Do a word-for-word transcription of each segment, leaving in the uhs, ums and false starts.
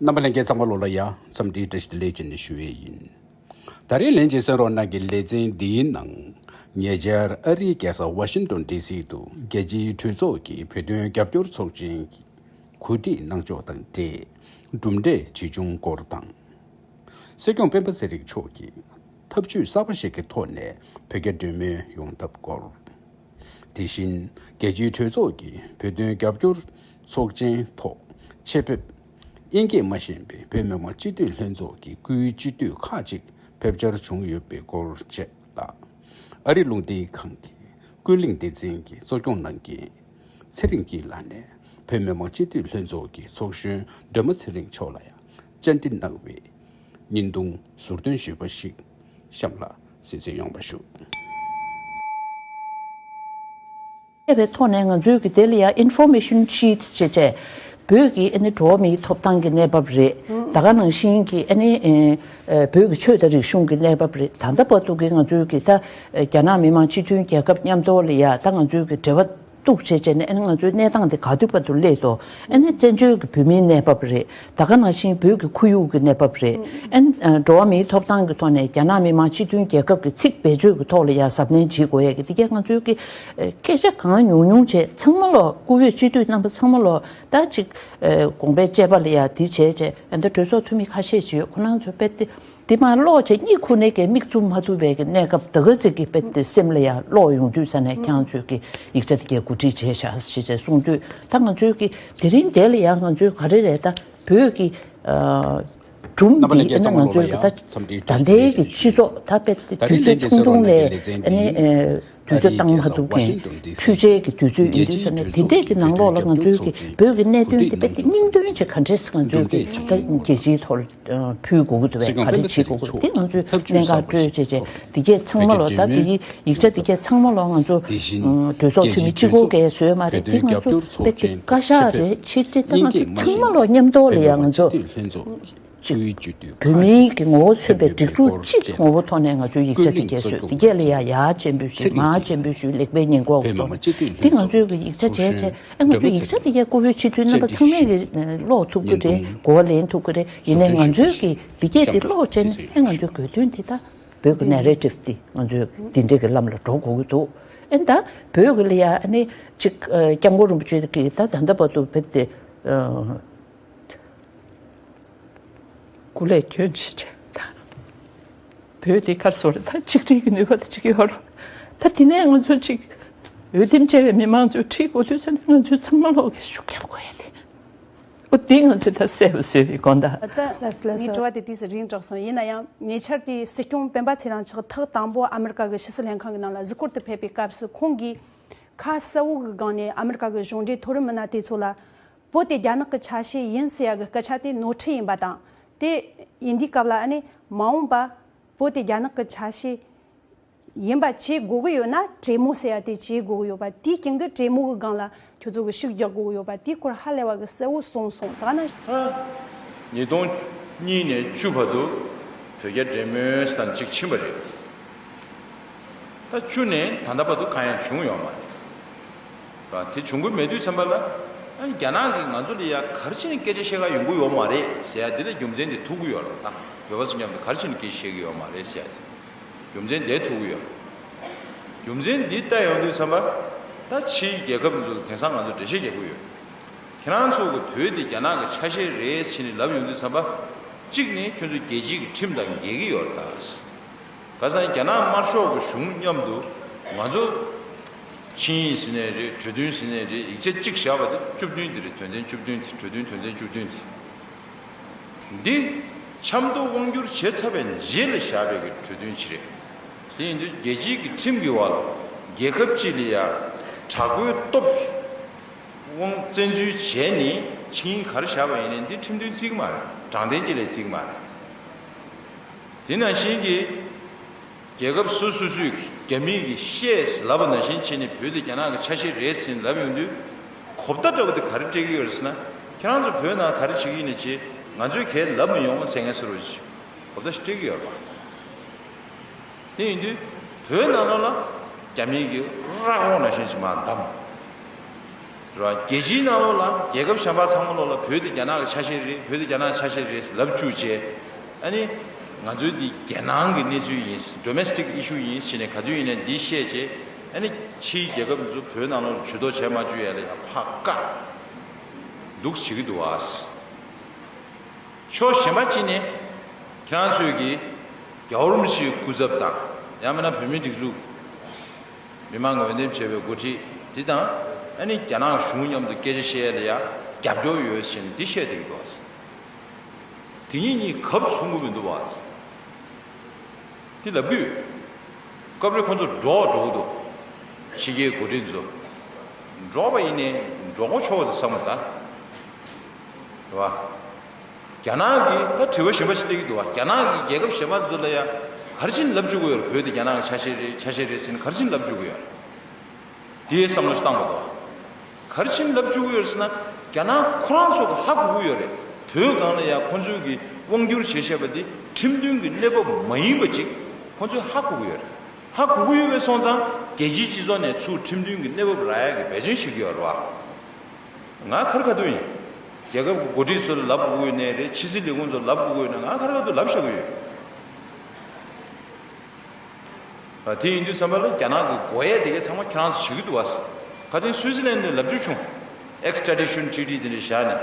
རྣམ་པ་ལྷན་རྒྱས་ཚང་མ་ལོ་ལ་ཡ་འཚམས་འདྲིའི་བཀྲ་ཤིས་བདེ་ལེགས་ཅན་ནས་ཞུ་ཡས་ཡིན། ད་རེས་ལྷན་རྒྱས་གསན་རོགས་གནང་གི་ལེ་ཚན་འདིའི་ནང་། ཉེ་ཆར་ཨ་རིའི་རྒྱལ་ས་ཝ་ཤིང་ཏོན་ཌི་སི་དུ་རྒྱལ་སྤྱིའི་གྲོས་ཚོགས་ཀྱི་བོད་དོན་རྒྱབ་སྐྱོར་ཚོགས་ཆེན་གྱི་གོ་སྒྲིག་གནང་ཕྱོགས་དང་འབྲེལ་གྲུབ་འབྲས་ཇི་བྱུང་སྐོར་དང་། སྲིད་སྐྱོང་སྤེན་པ་ཚེ་རིང་མཆོག་གིས་ཐབས་ཇུས་གསར་པ་ཞིག་གི་ཐོག་ནས་བོད་རྒྱ་འབྲེལ་མོལ་ཡོང་ཐབས་སྐོར། དེ་བཞིན་རྒྱལ་སྤྱིའི་གྲོས་ཚོགས་ཀྱི་བོད་དོན་རྒྱབ་སྐྱོར་ཚོགས་ཆེན་ཐོག་ཆེད་ཕེབས། དབྱིན་སྐད་མ་ཤེས་པའི་བོད་མི་མང་སྤྱི་འཐུས་ལྷན་ཚོགས་ཀྱི་སྐུའི་སྤྱི་འཐུས་ཁག་ཅིག་ཕེབས་བཅར་བྱུང་ཡོད་པའི་སྐོར་བཅས་ལ། ཨ་རི་རླུང་འཕྲིན་ཁང་གི་ཀུན་གླེང་སྡེ་ཚན་གྱིས་གཙོ་སྐྱོང་གནང་མཁན་ཚེ་རིང་སྐྱིད་ལགས་ནས་བོད་མི་མང་སྤྱི་འཐུས་ལྷན་ཚོགས་ཀྱི་ཚོགས་གཞོན་སྒྲོལ་མ་ཚེ་རིང་མཆོག་ལ་ཡང་བཅར་འདྲི་གནང་བའི་བརྙན་ཐུང་ཟུར་འདོན་ཞུས་པ་ཞིག་གཤམ་ལ་གསན་གཟིགས་ཡོང་བ་ཞུ། ཐེབས་པའི་ཐོག་ནས་ང་ཚོའི་གི་དེ་ལ་ཡང་ཨིན་ཕོར་མེ་ཤན་ཤིཊ་ཅེས་བྱས། བོད་ཀྱི་ཨ་ནི་འགྲོ་བ་མིའི་ཐོབ་ཐང་གི་གནས་བབ་རེད། ད་ག་ནང་བཞིན་གྱི་ཨ་ནི་ཨེ་ཨེ་བོད་ཀྱི་ཆོས་དང་རིག་གཞུང་གི་གནས་བབ་རེད། ད་ལྟ་བར་དུ་གི་ང་ཚོའི་གི་ད་རྒྱ་ནག་མི་དམངས་སྤྱི་མཐུན་རྒྱལ་ཁབ་མཉམ་དུ་ལ་ཡ་ད་ང་ཚོའི་གི་འབྲེལ་བ་གཏུག་བྱས་བྱས་ནས་ཨ་ནི་ང་ཚོའི་གནས་སྟངས་དེ་ག་དུས་བར་དུ་སླེབས་འདུག་ཨ་ནི་བཙན་བྱོལ་གྱི་བོད་མིའི་གནས་བབ་རེད། ད་ག་ནང་བཞིན་བོད་ཀྱི་ཁོར་ཡུག་གི་གནས་བབ་རེད། ཨ་ནི་འགྲོ་བ་མིའི་ཐོབ་ཐང་གི་ཐོག་ནས་རྒྱ་ནག་མི་དམངས་སྤྱི་མཐུན་རྒྱལ་ཁབ་ཀྱི་ཚིག་བེད་སྤྱོད་ཀྱི་ཐོག་ལ་ཡང་གཟབ་ནན་བྱེད་དགོས་ཡས་ཀྱི་དེ་གས་ང་ཚོའི་གི་སྐད་ཆ་གང་ཉུང་ཉུང་བྱས་ཚང་མ་ལོ་བཀུར་འོས་སྤྱི་འཐུས་རྣམ་པ་ཚང་མ་ལོ་ད་ཅིག་དགོངས་པའི་དཔྱད་པ་ལ་ཡ་དེ་བྱས་བྱས་ཨ་ནི་གྲོས་ཚོགས་འཐུས་མི་ཁ་ཤས་ཅིག་ཡོད། ཁོ་རང་ཚོ་དཔེ་དེ། དེ་མ་ཀློག་བྱས་གཉིད་ཁུག་ནས་ཀྱི་མིག་བཙུམ་མ་ཐུབ་པའི་གི་གནས་སྐབས་ད་ག་ཅིག་གི་དཔེ་དེ་སེམས་ལ་ཡང་ཀློག་ཡོང་དུས་ས་ནས་ཁྱེད་རང་ཚོས་ཀྱི་ཡིག་ཆ་དེ་གའི་གོ་སྒྲིག་བྱས་ཤག་ཞེས་བྱས་གསུངས་དུས་ད་ང་ཚོའི་གི་དེ་རིང་དེ་ལ་ཡང་ང་ཚོའི་ག་རེ་རེད་ད་བོད་ཀྱི་སྒྲུང་འདི་ཨ་ནི་ང་ཚོའི་གི་ད་ད་ལྟའི་གི་སྤྱི་ཚོགས་ད་དཔེ་དེ་དུས་ཚོད་ཐུང་ཐུང་ལས་ཨ་ནི། དུས་ཚོད་བཏང་མ་ཐུབ་མཁན་འཕྲུལ་ཆས་ཀྱི་དུས་ཚོད་ཡིན་དུས་ཙང་ནས་དེ་འདྲས་ཀྱི་ནང་ལོགས་ལ་ང་ཚོའི་གི་བོད་ཀྱི་གནད་དོན་དེ་དཔེ་དེ་སྙིང་དོན་ཆེ་ག་འདྲས་ང་ཚོའི་གི་ད་རྒྱལ་སྤྱིའི་ཐོག་ལ་ཕུལ་དགོས་ཀྱི་འདུག་བས་ག་རེ་བྱེད་དགོས་ཀྱི་འདུག་དེ་ང་ཚོས་གནད་འགག་སྤྲོད་བྱས་བྱས་དེ་གས་ཚང་མ་ལོ་ད་དེ་ཡི་ཡིག་ཆ་དེ་གས་ཚང་མ་ལོ་ང་ཚོ་གྲོས་ཚོགས་འཐུས་མི་གཅིག་པོ་གས་བཟོས་མ་རེད། དེ་ང་ཚོ་དཔེ་དེ་བཀའ་ཤག་རེད་ཕྱི་དེ་ད་ང་ཚོ་ཚང་མ་ལོ་མཉམ་དུ་ལ་ཡ་ང་ཚོ། ཅིག་བོད་མིའི་གི་ངོ་བོ་མཚོན་པའི་སྒྲིག་འཛུགས་གཅིག་གི་ངོ་བོ་ཐོག་ནས་ང་ཚོའི་ཡིག་ཆ་དེ་གས་བཟོས་དེ་གས་ལ་ཡ་ཡ་ཆེན་པོ་ཞིག་མ་ཆེན་པོ་ཞིག་ལེགས་པའི་ཉེས་འགོག་གི་ཐོག་ནས་དེ་ང་ཚོའི་གི་ཡིག་ཆ་བྱས་བྱས་ཨ་ང་ཚོའི་ཡིག་ཆ་དེ་གས་ཀོ་བོད་སྤྱི་འཐུས་རྣམ་པ་ཚང་མས་གི་ཀློག་ཐུབ་གི་རེད། གོ་བ་ལེན་ཐུབ་གི་རེད། ཡིན་ནའི་ང་ཚོའི་གི་དེ་གས་དེ་ཀློག་བྱས་ནས་ཨ་ང་ཚོའི་དགོས་དོན་དེ་ད་བོད་གི་ནེ་རེ་ཊིབ་དེ་ང་ཚོའི་དེ་འདྲས་གི་ལམ་ལ་འགྲོ་དགོས་གི་འདུག་ཨ་ད་བོད་གི་ལ་ཡ་ཨ་ནི་ཅིག་སྐྱབས་མགོན་རིན་པོ་ཆེ་གི་ད་ད་ལྟ་བར་དུ་བོད་དེ། སྐུ་ལས་བསྐྱོན་ཞེས་བྱས། བོད་དེ་གར་སོང་རེད་ད་ཆིག་སྒྲིལ་གྱི་ནུས་པ་དེ་ཅིག་ཡོད་རེད། ད་དེ་ནས་ང་ཚོ་ཅིག་འོས་འདེམས་བྱས་པའི་མི་མང་ཚོས་ཁྲིད་དགོས་དུས་ཙམ་ནས་ང་ཚོའི་ཚང་མ་ལོག་གི་ཤུགས་རྒྱབ་དགོས་ཡ་དེ། ཨོ་དེ་ང་ཚོས་ད་གསལ་པོ་བཟོས་པའི་དགོངས་དག་ད་ངའི་དྲི་བ་དེ་དུས་སུ་རིང་དྲགས་སོང་། ཡིན་ན་ཡང་ཉེ་ཆར་དེའི་སྲིད་སྐྱོང་སྤེན་པ་ཚེ་རིང་མཆོག་ཐེངས་དང་པོ་ཨ་མི་རི་ཀ་གི་ཕྱི་སྲིད་ལྷན་ཁང་གི་ནང་ལ་གཟིགས་སྐོར་དུ་ཕེབས་པའི་སྐབས་སུ་ཁོང་གིས་ཁ་གསལ་བོ་གི་སྒང་ནས་ཨ་མི་རི་ཀ་གི་གཞུང་འབྲེལ་མཐོ་རིམ་མི་སྣ་དེ་ཚོ་ལ། བོད་དེ་རྒྱ་ནག་གི་ཆ་ཤས་ཡིན་ཟེར་ཡ་གི་སྐད་ཆ་དེ་ནོར་འཁྲུལ་ཡིན་པ་དང་། དེ་ཡིན་དུས་སྐབས་ལ་ཨ་ནི་མ་འོངས་པ་བོད་དེ་རྒྱ་ནག་གི་ཆ་ཤས་ཡིན་པ་བྱེད་དགོས་ཀྱི་ཡོད་ན་གྲོས་མོལ་ཟེར་ཡ་དེ་བྱེད་དགོས་ཀྱི་ཡོད་པ་དེའི་རྐྱེན་གྱིས་གྲོས་མོལ་གྱི་སྒང་ལ་ཁྱོད་ཚོ་གི་ཤུགས་རྒྱག་དགོས་ཀྱི་ཡོད་པ་དེའི་སྐོར་ཧ་ལས་པ་གི་གསལ་བོ་གསུངས་སོང་། ད་ནི་ད་ཉིས་སྟོང་གཉིས་ནས་བཅུ་བར་དུ་བོད་རྒྱ་འབྲེལ་མོལ་སྟངས་གཅིག་ཕྱིན་པ་རེད། ད་བཅུ་ནས་ད་ལྟ་བར་དུ་གང་ཡང་བྱུང་ཡོད་མ་རེད། དེ་བྱུང་གི་མེད་དུས་ཙམ་པ་ལ་ཨ་ནི་རྒྱ་ནག་གིས་ང་ཚོ་ལ་ཡ་ག་རེ་བྱས་ནས་སྐད་ཆ་བཤད་ག་ཡོང་གི་ཡོད་མ་རེད་ཟེར་ཡ་འདི་ལ་རྒྱུ་མཚན་དེ་ཐུག་གི་ཡོད་རེད། ད་བོད་པ་ཚོ་མཉམ་དུ་ག་རེ་བྱས་ནས་སྐད་ཆ་བཤད་གི་ཡོད་མ་རེད་ཟེར་ཡ་དེ་རྒྱུ་མཚན་དེ་ཐུག་གི་ཡོད་རེད། རྒྱུ་མཚན་འདི་ལྟ་ཡོང་དུས་ཙམ་པ་ད་ཕྱིའི་རྒྱལ་ཁབ་ཚོ་ལ་དེང་སང་ང་ཚོ་འགྲེལ་བཤད་རྒྱག་གི་ཡོད། ཁྱེད་རང་ཚོ་གི་བོད་འདི་རྒྱ་ནག་གི་ཆ་ཤས་རེད་ཟེར་ནས་ལབ་ཡོང་དུས་ཙམ་པ། གཅིག་ནི་ཁྱོད་ཚོ་རྒྱལ་སྤྱིའི་ཁྲིམས་དང་འགལ་གྱི་ཡོད་རེད་ད། ག་ས་རྒྱ་ནག་དམར་ཤོག་གི་གཞུང་མཉམ་དུ་ང་ཚོ་ཆིངས་ཡིག་ཟེར་ནའི་རེད། གྲོས་མཐུན་ཟེར་ནའི་རེད། ཡིག་ཆ་གཅིག་བཞག་པ་དེ་བཅུ་བདུན་དེ་རེད། དོན་ཚན་བཅུ་བདུན་དེ། གྲོས་མཐུན་དོན་ཚན་བཅུ་བདུན་དེ། འདི་ཆབ་མདོ་དབང་བསྒྱུར་བྱས་ཚར་བའི་རྗེས་ལ་བཞག་པའི་གི་གྲོས་མཐུན་ཅིག་རེད། དེ་ཡིན་དུས་རྒྱལ་སྤྱིའི་གི་ཁྲིམས་ཀྱི་འོག་ལ་རྒྱལ་ཁབ་གཅིག་ལ་ཡ་དྲག་པོའི་སྟོབས་ཀྱིས་དབང་བཙན་འཛུལ་བྱས་ནས་ཆིངས་ཡིག་ག་རེ་བཞག་པ་ཡིན་ནའི་འདི་ཁྲིམས་མཐུན་བརྩི་གི་མ་རེད། དྲང་བདེན་གཅིག་ལས་བརྩི་གི་མ་རེད། དེ་ནང་བཞིན་གྱི་རྒྱལ་ཁབ་སོ་སོ་སོས་རྒྱ་མི་གི་བཤད་ལབ་པ་ནང་བཞིན་བྱས་ནས་བོད་དེ་རྒྱ་ནག་གི་ཆ་ཤས་རེད་ཟེར་ནས་ལབ་ཡོང་དུས་གོ་བརྡ་འདྲ་བོ་དེ་ག་རེ་སྤྲད་ཀྱི་ཡོད་རེད་ཟེར་ན། ཁྱེད་རང་ཚོ་བོད་ནང་ག་རེ་བྱེད་ཀྱི་ཡིན་ནའི་བྱེད། ང་ཚོས་གང་ཡང་ལབ་མི་ཡོང་ཟེར་མཁན་བཟོ་འདྲ་ཅིག་གོ་བརྡ་ཞིག་སྤྲད་ཀྱི་ཡོད་རེད་པ། དེ་ཡིན་དུས་བོད་ནང་ལོགས་ལ་རྒྱ་མི་གི་རག་ལོང་ནང་བཞིན་ཅིག་མར་བསྡམས། ར་རྒྱལ་སྤྱིའི་ནང་ལོགས་ལ་རྒྱལ་ཁབ་གཞན་པ་ཚང་མ་ལོགས་ལ་བོད་དེ་རྒྱ་ནག་གི་ཆ་ཤས་རེད། བོད་དེ་རྒྱ་ནག་གི་ཆ་ཤས་རེད་ལབ་བཅུག་བྱས། ཨ་ནི་ང་ཚོའི་འདི་རྒྱལ་ནང་གི་གནས་ཚུལ་ཡིན། Domestic issue ཡིན་ཟེར་ནས་ག་དུས་ཡིན་ནའི་འདི་བཤད་བྱས། ཨ་ནི་ཕྱིའི་རྒྱལ་ཁབ་ཚོ་བོད་ནང་ལོགས་ལ་ཇུས་གཏོགས་བྱས་མ་བཅུག་ཡ་ལ་ཡ་ཕར་བཀག་འདུག་བྱེད་ཀྱི་འདུག་བ། ཕྱོགས་གཞན་པ་གཅིག་ནས་ཁྱེད་རང་ཚོས་ཀྱིས་རྒྱལ་བ་རིན་པོ་ཆེའི་སྐུ་ཚབ་དང་། ཡང་མིན་ན་བོད་མིའི་སྒྲིག་འཛུགས་མི་མང་གི་འོས་འདེམས་བྱས་པའི་འགོ་ཁྲིད་འདི་དང་། ཨ་ནི་རྒྱ་ནག་གཞུང་མཉམ་དུ་སྐད་ཆ་བཤད་ཡ་ལ་ཡ་རྒྱབ་སྐྱོར་ཡོད་ཟེར་ནས་འདི་བཤད་བསྡད་ཀྱི་འདུག་བ། དེ་གཉིས་གཉིས་གབ་མཚུངས་ཀྱི་མི་འདུག་བ། དེ་ལབ་ཀྱི་ཡོད། སྐབས་རེ་ཁོ་ཚོ་འགྲོ་འགྲོ་གི་འདུག་ཕྱི་རྒྱལ་འགོ་ཁྲིད་ཚོ། འགྲོ་བ་ཡིན་ནའི་འགྲོ་གོ་ཆོག་པ་དེ་བསམ་བློ་ད། རེད་བ། རྒྱ་ནག་གིས་ད་དྲི་བ་གཞན་པ་ཞིག་སླེབས་ཀྱི་འདུག་བ། རྒྱ་ནག་གིས་རྒྱལ་ཁབ་གཞན་པ་ཚོ་ལ་ཡ་ག་རེ་བྱས་ནས་ལབ་བཅུག་གི་ཡོད་རེད། བོད་དེ་རྒྱ་ནག་གི་ཆ་ཤས་རེད། ཆ་ཤས་རེད་ཟེར་ནས་ག་རེ་བྱས་ནས་ལབ་བཅུག་གི་ཡོད་རེད། དེའི་བསམ་བློ་ཞིག་བཏང་པ་དང་། ག་རེ་བྱས་ནས་ལབ་བཅུག་གི་ཡོད་རེད་ཟེར་ན། རྒྱ་ནག་ཁོ་རང་ཚོ་གི་ཧ་གོ་གི་ཡོད་རེད། བོད་སྒང་ལ་ཡ་ཁོ་ཚོས་ཀྱི་དབང་བསྒྱུར་བྱེད་བཞིན་པ་འདི་ཁྲིམས་མཐུན་གྱི་གནས་བབ་མ་ཡིན་པ་ཅིག་ཁོ་ཚོས་ཧ་གོ་གི་ཡོད་རེད། ཧ་གོ་གི་ཡོད་པའི་སོང་ཙང་རྒྱལ་སྤྱིའི་སྤྱི་ཚོགས་ནས་ཚུར་ཁྲིམས་མཐུན་གྱི་གནས་བབ་རག་ཡ་གི་འབད་བརྩོན་བྱེད་ཀྱི་ཡོད་རེད་བ། ང་ག་རེ་ག་དུས་ཡིན། རྒྱལ་ཁབ་ཀྱི་འགོ་ཁྲིད་ཚོ་ལ་ལབ་དགོས་ཀྱི་ཡོད་ནའི་རེད། ཕྱི་སྲིད་ལས་ཁུངས་ཚོ་ལ་ལབ་དགོས་ཀྱི་ཡོད་ན་ང་ག་རེ་ག་དུས་ལབ་བཞག་གི་ཡོད། ཨ། དེ་ཡིན་དུས་ཙམ་པ་ལ་རྒྱ་ནག་གི་དགོས་ཡས་དེ་གའི་ཚང་མ་ཁྱེད་རང་ཚོ་བྱེད་ཀྱི་འདུག་བ། ཁ་སང་སུད་སི་ལན་ནས་ལབ་རྒྱུ་བྱུང་། Extradition Treaty དེ་འདྲ་བཞག་ནས།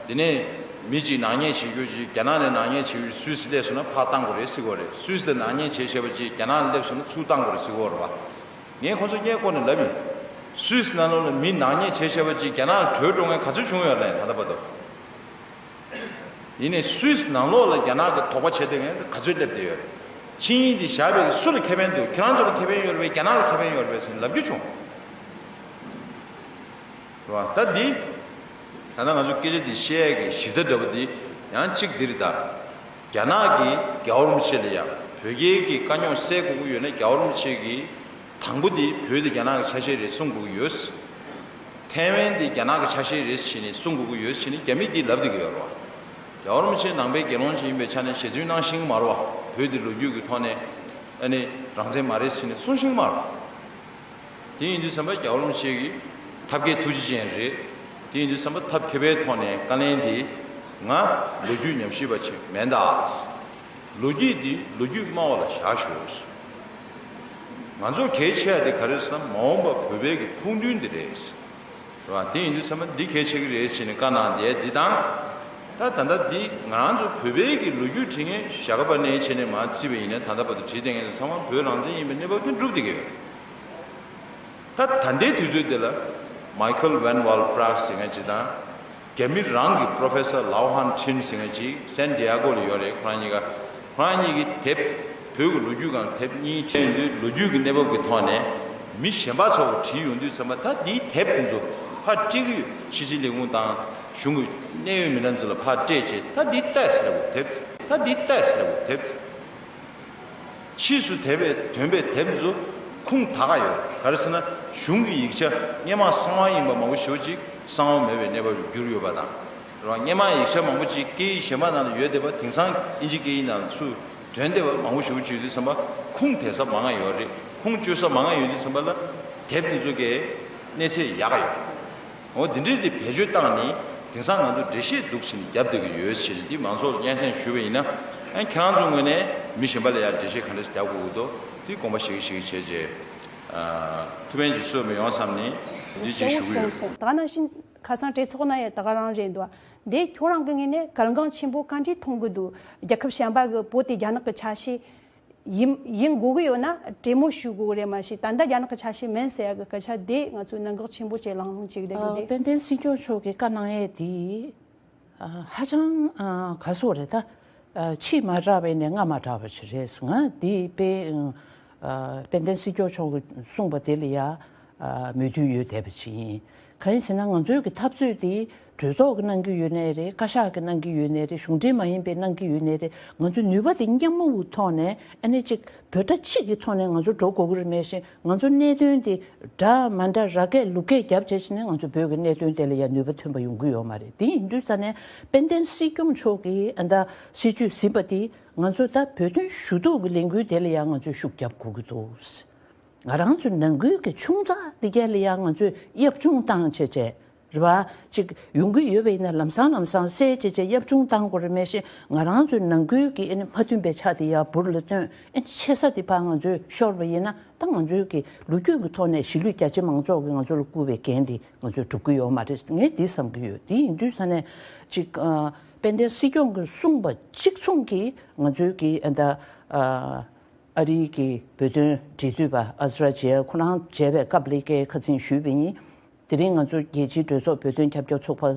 དེ་ནས་མི་གཅིག་ནག་ཉེས་བྱེད་རྒྱུ་ཅིག་རྒྱ་ནག་ནས་ནག་ཉེས་བྱེད་རྒྱུ་སུད་སི་སླེབས་སོང་ན་ཕར་བཏང་དགོས་རེད་ཟེར་གྱི་ཡོད་རེད། སུད་སི་ལ་ནག་ཉེས་བྱས་བྱས་པ་ཅིག་རྒྱ་ནག་ལ་སླེབས་སོང་ན་ཚུར་བཏང་དགོས་རེད་ཟེར་གྱི་ཡོད་རེད་བ། ངས་ཁོ་ཚོ་སྔས་མགོ་ནས་ལབ་ཡིན། སུད་སི་ནང་ལོགས་ལ་མི་ནག་ཉེས་བྱས་བྱས་པ་ཅིག་རྒྱ་ནག་ལ་བྲོས་འགྲོ་མཁན་ག་ཚོད་བྱུང་ཡོད་རེད་ད་ལྟ་བར་དུ། ཡིན་ནའི་སུད་སི་ནང་ལོགས་ལ་རྒྱ་ནག་གི་དོགས་པ་བྱེད་བསྡད་མཁན་ག་ཚོད་སླེབས་བསྡད་ཡོད་རེད། ཆིངས་ཡིག་འདི་བཞག་པའི་སུ་ལ་ཁེ་ཕན་འདུག་ཁྱེད་རང་ཚོ་ལ་ཁེ་ཕན་ཡོད་རེད་པས། རྒྱ་ནག་ལ་ཁེ་ཕན་ཡོད་རེད་པས་ཟེར་ནས་ལབ་རྒྱུ་བྱུང་། རེད་བ། ད་འདི། ད་ལྟ་ང་ཚོ་སྐད་ཆ་འདི་བཤད་ཡས་ཀྱི་གཞི་རྩ་འདྲ་པོ་འདི་ཡང་གཅིག་འདི་རེད་ད། རྒྱ་ནག་གིས་རྒྱལ་བ་རིན་པོ་ཆེ་ལ་ཡང་བོད་རྒྱའི་གི་དཀའ་རྙོག་སེལ་དགོས་ཀྱི་ཡོད་ན་རྒྱལ་བ་རིན་པོ་ཆེ་གིས། དང་པོ་དེ་བོད་དེ་རྒྱ་ནག་གི་ཆ་ཤས་རེད་གསུང་དགོས་ཀྱི་ཡོད། ཐའེ་ཝན་དེ་རྒྱ་ནག་གི་ཆ་ཤས་རེད་ཟེར་ནས་གསུང་དགོས་ཀྱི་ཡོད་ཟེར་ནས་རྒྱ་མིས་འདི་ལབ་བསྡད་ཀྱི་ཡོད་རེད་བ། རྒྱལ་བ་རིན་པོ་ཆེ་ནང་པའི་དགེ་སློང་ཅིག་ཡིན་པའི་ཆ་ནས་ཞལ་རྫུན་གནང་ཤེས་ཀྱི་མ་རེད་བ། བོད་དེ་ལོ་རྒྱུས་ཀྱི་ཐོག་ནས་ཨ་ནི་རང་བཙན་མ་རེད་ཟེར་ནས་གསུང་ཤེས་ཀྱི་མ་རེད། དེ་ཡིན་དུས་ཙམ་པ་རྒྱལ་བ་རིན་པོ་ཆེ་གི་ཐབས་མཁས་ཐུགས་རྗེ་ཅན་རེད། དེ་ཡིན་དུས་ཙམ་པ་ཐབས་མཁས་པའི་ཐོག་ནས་བཀའ་ལན་འདི་ང་ལོ་རྒྱུས་ཉམས་ཞིབ་པ་ཅིག་མིན་ད། ལོ་རྒྱུས་འདི་ལོ་རྒྱུས་སྨྲ་བ་ལ་བཞག་ཞུ། ང་ཚོ་གལ་ཆེ་བ་འདི་ག་རེ་ཟེར་ན་མ་འོངས་པ་བོད་པའི་གི་ཕུགས་འདུན་འདི་རེད། རེད་བ། དེ་ཡིན་དུས་ཙམ་པ་འདི་གལ་ཆེ་གི་རེད་ཟེར་ནས་བཀའ་གནང་བསྡད་འདི་དང་། ད་ད་ལྟ་འདི་ང་རང་ཚོ་བོད་པའི་གི་ལོ་རྒྱུས་བྲིས་མཁན་ཞྭ་སྒབ་པ་ནས་བྱས་ནས་མར་བརྩིས་པ་ཡིན་ན་ད་ལྟ་བར་དུ་བྲིས་བསྡད་མཁན་ཚོ་ཚང་མ་བོད་རང་བཙན་ཡིན་པའི་གནས་བབ་དེ་འགྲུབ་བསྡད་ཀྱི་ཡོད། ད་ད་ལྟའི་དུས་ཚོད་འདི་ལ་Michael Van Wall Praag ཟེར་མཁན་ཅིག་དང་། རྒྱ་མི་རང་གི་Professor Lao Han Chin ཟེར་མཁན་ཅིག་San Diego ལ་ཡོད་རེད། ཁོ་རང་གཉིས་ཀ་ཁོ་རང་གཉིས་ཀྱིས་དེབ་བོད་ཀྱི་ལོ་རྒྱུས་སྒང་དེབ་གཉིས་ཕྱིན་དུས་ལོ་རྒྱུས་ཀྱི་གནས་བབ་ཀྱི་ཐོག་ནས་མི་གཞན་པ་ཚོ་བྲིས་ཡོང་དུས་ཙམ་པ་ད་འདིའི་དེབ་དེ་ཚོ་ཕར་སྤྲད་ཀྱི་ཡོད། ཕྱི་སྲིད་ལས་ཁུངས་དང་གཞུང་གི་གནད་ཡོད་མི་སྣ་ཚོ་ལ་ཕར་སྤྲད་བྱས་ད་འདི་ལྟ་ཟེར་ལབ་དེབ་དེ་ད་འདི་ལྟ་ཟེར་ལབ་དེབ་དེ། ཕྱིས་སུ་དེབ་པའི་དོན་པའི་དེབ་འདི་ཚོ་ཁུངས་དག་ག་ཡོད། ག་རེ་ཟེར་ན་གཞུང་གི་ཡིག་ཆ་སྔས་མ་གསང་བ་ཡིན་པ་མང་པོ་ཞེ་པོ་ཅིག་གསང་བ་མེད་པའི་གནས་བབ་ལ་གྱུར་ཡོད་པ་དང་། རེད་བ། སྔས་མ་ཡིག་ཆ་མང་པོ་ཅིག་སྐད་ཡིག་གཞན་པ་ནང་ལ་ཡོད་བསྡད་པ་དེང་སང་ཨིན་ཇི་སྐད་ཡིག་ནང་ལ་ཚུར་ཐོན་བསྡད་པ་མང་པོ་ཞེ་པོ་ཅིག་ཡོད་དུས་ཙམ་པ་ཁུངས་དེ་ས་མང་ང་ཡོད་རེད། ཁུངས་བཅོལ་ས་མང་ང་ཡོད་དུས་ཙམ་པ་ལ་དེབ་འདི་ཚོ་གའི་གནས་ཚད་ཡག་ག་ཡོད། འོ་འདི་འདྲའི་དེ་བེད་སྤྱོད་བཏང་ནས་དེང་སང་ང་ཚོ་འགྲེལ་བཤད་འདུག་ཟེར་ནས་རྒྱབ་བསྡད་ཀྱི་ཡོད་ཟེར་ནས་འདི་མང་ཚོགས་ལ་སྙན་སེང་ཞུས་པ་ཡིན་ན། ཨ་ཁྱེད་རང་ཚོ་ངོས་ནས་མི་གཞན་པ་ལ་ཡང་འགྲེལ་བཤད་ག་འདྲ་ཞིག་རྒྱབ་དགོས་ཀྱི་འདུག་འདི་དགོངས་པ་བཞེས་ཀྱི་བཞེས་ཀྱི་བྱས་རྗེས། ཨ་ཐུགས་ཕན་ཅིག་གསོས་མི་ཡོང་བསམ་ནས་འདི་ཅིག་ཞུ་གི་ཡོད། ད་ནང་བཞིན་ཁ་སང་གྲོས་ཚོགས་ན་ཡང་ད་ག་རང་རེད་འདུག་འདི་ཁྱོད་རང་གི་ངོས་ནས་གལ་འགངས་ཆེན་པོ་ག་འདྲས་མཐོང་གི་འདུག་རྒྱལ་ཁབ་གཞན་པ་གི་བོད་དེ་རྒྱ་ནག་གི་ཆ་ཤས་ཡིན་ཡིན་དགོས་ཀྱི་ཡོད་ན་གྲོས་མོལ་ཞུ་དགོས་ཀྱི་རེད། མ་གཞི་ད་ལྟ་རྒྱ་ནག་གི་ཆ་ཤས་མིན་ཟེར་ཡ་གི་སྐད་ཆ་དེ་ང་ཚོས་གནད་འགག་ཆེན་པོ་བྱས་ལམ་ལྷོང་བྱེད་ཀྱི་རེད་འདུག་དེ། དཔལ་ལྡན་སྲིད་སྐྱོང་མཆོག་གིས་བཀའ་གནང་ཡས་དེ་ཧ་ཅང་ག་སོག་རེད་ད། ཕྱི་མ་དྲག་པས་ནས་སྔ་མ་དྲག་པ་ཞིག་རེད། ང་དེ་དཔེ་དཔལ་ལྡན་སྲིད་སྐྱོང་མཆོག་གིས་གསུངས་པ་དེ་ལ་ཡ་མོས་མཐུན་ཡོད་བསྡད་པ་ཞིག་ཡིན། གང་ཡིན་ཟེར་ན་ང་ཚོའི་གི་འཐབ་རྩོད་དེ་གྲོས་ཚོགས་ཀྱིས་གནང་གི་ཡོད་ནའི་རེད། བཀའ་ཤག་གིས་གནང་གི་ཡོད་ནའི་རེད། གཞུང་འབྲེལ་མ་ཡིན་པས་གནང་གི་ཡོད་ནའི་རེད། ང་ཚོ་ནུས་པ་དེ་མཉམ་མོ་བོའི་ཐོག་ནས་ཨ་ནི་གཅིག་འབོད་སྒྲ་གཅིག་གི་ཐོག་ནས་ང་ཚོ་འགྲོ་དགོས་ཀྱི་རེད། མེད་བཞིན་ང་ཚོ་གནད་དོན་དེ་འདྲ་མ་འདྲ་ར་སྐད་ལུག་སྐད་རྒྱབ་བྱས་བྱས་ནས་ང་ཚོ་བོད་ཀྱི་གནད་དོན་དེ་ལ་ཡ་ནུས་པ་ཐོན་པ་ཡོང་གི་ཡོད་མ་རེད། དེ་ཡིན་དུས་ཙ་ནས་དཔལ་ལྡན་སྲིད་སྐྱོང་མཆོག་གིས་ཨ་ད་སྲིད་བྱུས་ཟིན་པ་དེ་ང་ཚོ་ད་བོད་དོན་ཞུ་གཏུག་གི་ལས་འགུལ་དེ་ལ་ཡ་ང་ཚོས་ཤུགས་རྒྱབ་དགོས་ཀྱི་འདུག་ང་རང་ཚོ་ནང་ཁུལ་གྱི་ཆུང་ཙག་འདི་གས་ལ་ཡང་ང་ཚོས་གཡབ་ཆུང་བཏང་བྱས་བྱས། རེད་བ། ཅིག་ཡོང་གི་ཡོད་པ་ཡིན་ན་ལམ་སང་ལམ་སང་གསལ་བྱེད་བྱས་ཡབ་ཆུང་བཏང་དགོས་རེད། མེད་ཤེས་ང་རང་ཚོའི་ནང་ཁུལ་གྱི་ཨ་ནི་མ་མཐུན་པའི་ཆ་དེ་ཡར་འབུར་ལ་བཏོན། ཨ་ནི་ཆེ་ས་དེ་ཕར་ང་ཚོས་ཤོར་བ་ཡིན་ན། ད་ང་ཚོའི་གི་ལོ་རྒྱུས་ཀྱི་ཐོག་ནས་གཞིས་ལུས་རྒྱ་ཆེ་མང་ཚོགས་ཀྱིས་ང་ཚོ་ལ་བསྐུར་བའི་འགན་དེ་ང་ཚོས་སྒྲུབ་ཀྱི་ཡོད་མ་རེད། ངས་འདི་བསམ་གྱི་ཡོད། དེ་ཡིན་དུས་ས་ནས་ཅིག་ཨ། དཔལ་ལྡན་སྲིད་སྐྱོང་གིས་གསུངས་པ་གཅིག་མཚུངས་ཀྱིས་ང་ཚོའི་གི་ཨ་ད་ཨ། ཨ་རིའི་གི་བོད་དོན་འབྲེལ་མཐུད་པ་ཨ་ཛི་ར་ཇི་ཡ་ཁོ་རང་མཇལ་བའི་སྐབས་ལ་ཀའི་ཁ་ཚིག་ཞུས་པ་ཡིན། དེ་རིང་ང་ཚོ་རྒྱལ་སྤྱིའི་གྲོས་ཚོགས་བོད་དོན་རྒྱབ་སྐྱོར་ཚོགས་པ་